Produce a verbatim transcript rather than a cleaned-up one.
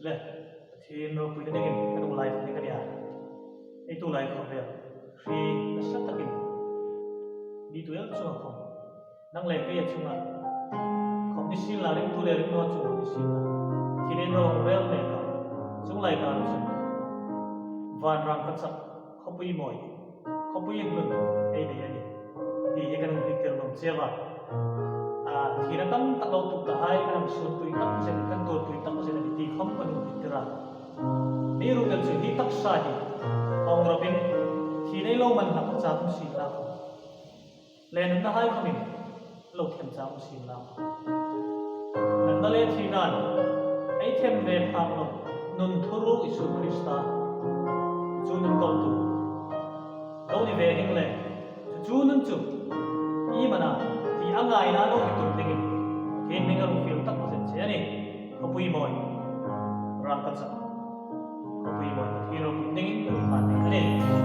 Le, Pathien ropuina dingin kan hung live ding a nih a. Ei tulai khawvel hri nasa takin mi tu el chunga khawm, nang le kei a chunga khawm ni sienla, ringtu le ringnaw chunga ni sienla, Pathienin a hung rel mek a, chuong lai kar chun vanrang ka chak, khawpui mawi, khawpui hnun ei nei a nih ti hi kan hung hriettir nuom cheu a. A, thina tam tak lo tuok tahai kan hang suontui tak zet, kan tuortui tak zet a nih ti khawm kan hung hriettir a. Amiruokchu hi taksa hi hung rawpin, thina ei lo man hlak chang sienla khawm, le nunna hai khawmin lo thiem chang sienla khawm, nunna le thina'n ei thiem ve phak naw, nun thuru Isu Krista chu nun kawltu lo ni ve ding le, chu nun chu i mana ti a ngaina lo ni tum dingin, Pathien hminga hung fiel tak zet che a nih. Khawpui mawi, rang ka chak, khawpui mawi, Pathien ropui dingin kan hung pan ding a nih.